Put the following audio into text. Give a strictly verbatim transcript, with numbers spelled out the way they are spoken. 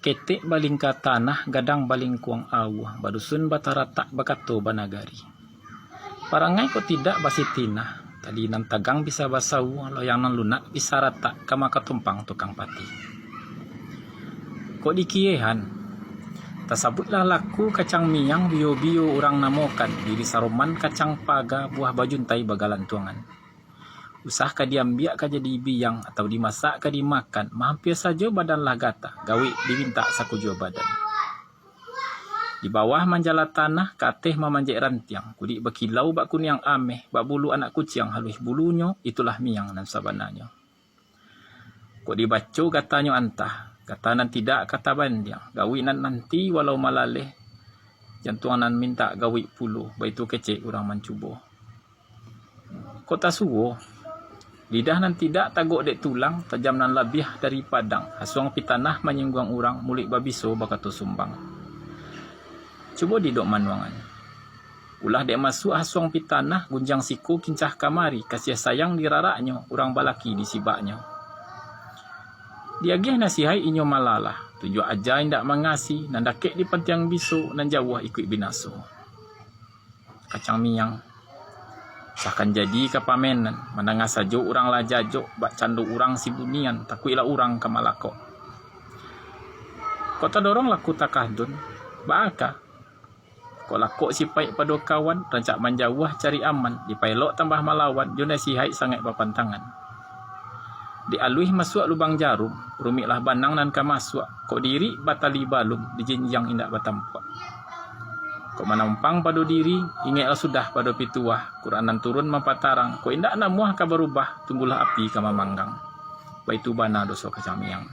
Petek balingka tanah, gadang balingkuang aua, badusun bataratak, bakato banagari. Parangai kok tidak basitinah, tali nan tagang bisa basaua, loyang nan lunak bisa ratak, ka makatumpang tukang pati. Kok di Kiehan, tasabuiklah laku kacang miang, biyo-biyo urang namokan, diri saroman kacang paga, buah bajuntai bagalantuangan. Usah ka diambiak ka jadi biang, atau dimasak ka dimakan, mahampia sajo badan lah gatah, gawik dimintak sakujua badan. Di bawah manjala tanah, ka ateh mamanjek rantiang, kulik bakilau bak kuniang ameh, bak bulu anak kuciang haluih bulunyo, itulah miang nan sabananyo. Kok dibaco gatanyo antah, gata nan tidak ka tabandiang, gawik nan nanti walau malaleh, jantuang nan mintak gawik pulo, baitu kecek urang mancubo. Kok tasuo, lidah nan tidak tagok dek tulang, tajam nan labiah dari padang, hasuang pitanah manyingguang urang, muluik babiso bakato sumbang. Cubo didok manuangan. Ulah dek masuak hasuang pitanah, gunjiang siko kincah kamari, kasiah sayang diraraknyo, urang balaki disibaknyo. Diagiah nasihaik inyo malalah, tunjuak aja indak mangasi, nan dakek dipantiang biso, nan jauah ikuik binaso. Kacang miang. Usahkan jadi ka pamenan, mandanga sajo urang lah jajok, bak cando urang sibunian, takuiklah urang ka malakok. Kok tadorong laku takadun, baa ka? Kok lakok sipaik pado kawan, rancak manjauah cari aman, dipaelok tambah malawan, jo nasihaik sangaik bapantangan. Dek aluih masuak lubang jarum, rumiklah banang nan ka masuak, kok diirik batali balum, dijinjiang indak batampuak. Kok manumpang pado diri, ingeklah sudah pado pituah, Quran nan turun mampatarang, kok indak namuah ka barubah, tunggulah api ka mamanggang. Baitu bana doso kacang miang.